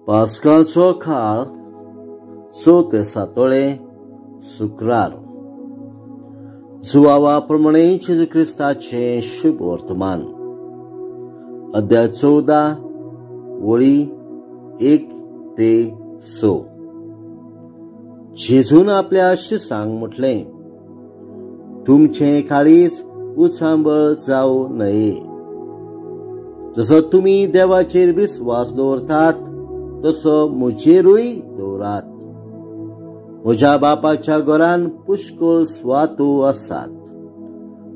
पास्काचो काळ चवथे सातोळे शुक्रार जुवावा प्रमाणे जेजू क्रिस्ताचें शुभ वर्तमान अध्याय 14 वळी 1 ते 6. जेजून आपल्या शिसांक म्हटलें, तुमचें काळीज उचांबळ जावं नये. जसो तुमी देवाचेर विस्वास दवरतात तसो म्हजेरूय दवरात. म्हज्या बापाच्या घरान पुष्कळ सुवातो आसात.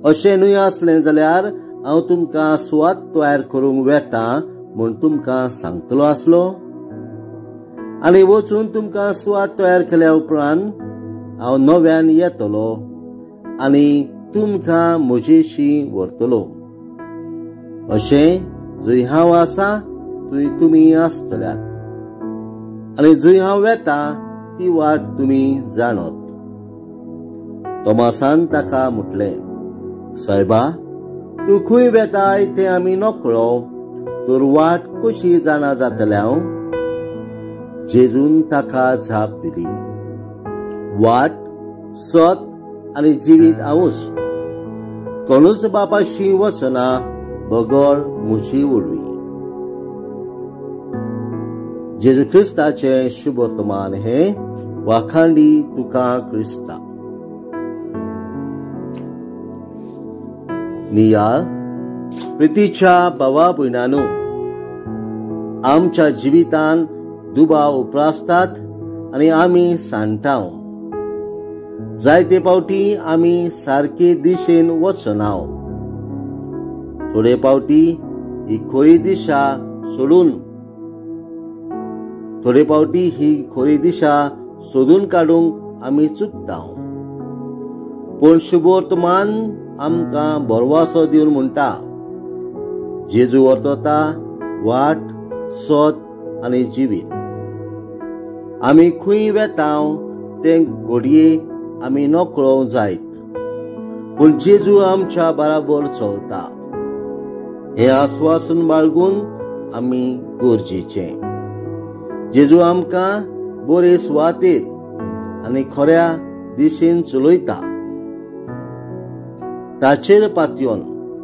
अशें न्हय आसलें जाल्यार हांव तुमकां सुवात तयार करूंक वेता म्हूण तुमकां सांगतलो आसलो. आनी वचून तुमकां सुवात तयार केल्या उपरांत हांव नव्यान येतलो आनी तुमकां म्हजेशी व्हरतलो. अशें जंय हांव आसा थंय तुमी आसतल्यात आनी जंय हांव वेता ती वाट तुमी जाणत. तोमासान ताका म्हटलें, सायबा, तूं खंय वेताय तें आमी नकळो, तर वाट कशी जाणा जातलें हांव? जेजून ताका जाप दिली, वाट, सत आनी जिवीत हांवूच. कोणूच बापाशी वचना बगर म्हजी वरवीं. जेजू क्रिस्ताचें शुभ वर्तमान हें. वाखांडी तुका क्रिस्ता. नियाळ प्रितीच्या भावा भयणांनो, आमच्या जिवितान दुबाव उप्रासतात आनी आमी सांडटाव. जायते फावटी आमी सारके दिशेन वचनाव. थोडे फावटी ही खरी दिशा सोडून थोडे फावटी ही खरी दिशा सोदून काडूंक आमी चुकता. पूण शुभवर्तमान आमकां भरवासो दिवन म्हणटा, जेजू व्हरता वाट, सत आनी जिवीत. आमी खंय वेता तें घडये आमी नकळो जायत, पूण जेजू आमच्या बराबर चलता. हें आस्वासन बाळगून आमी गरजेचें. जेजू आमकां बरे सुवातेर आनी खऱ्या दिशेन चलयता. ताचेर पातयेवन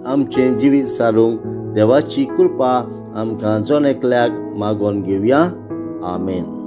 आमचें जिवीत सारूंक देवाची कृपा आमकां जण एकल्याक मागोवन घेवया. आमेन.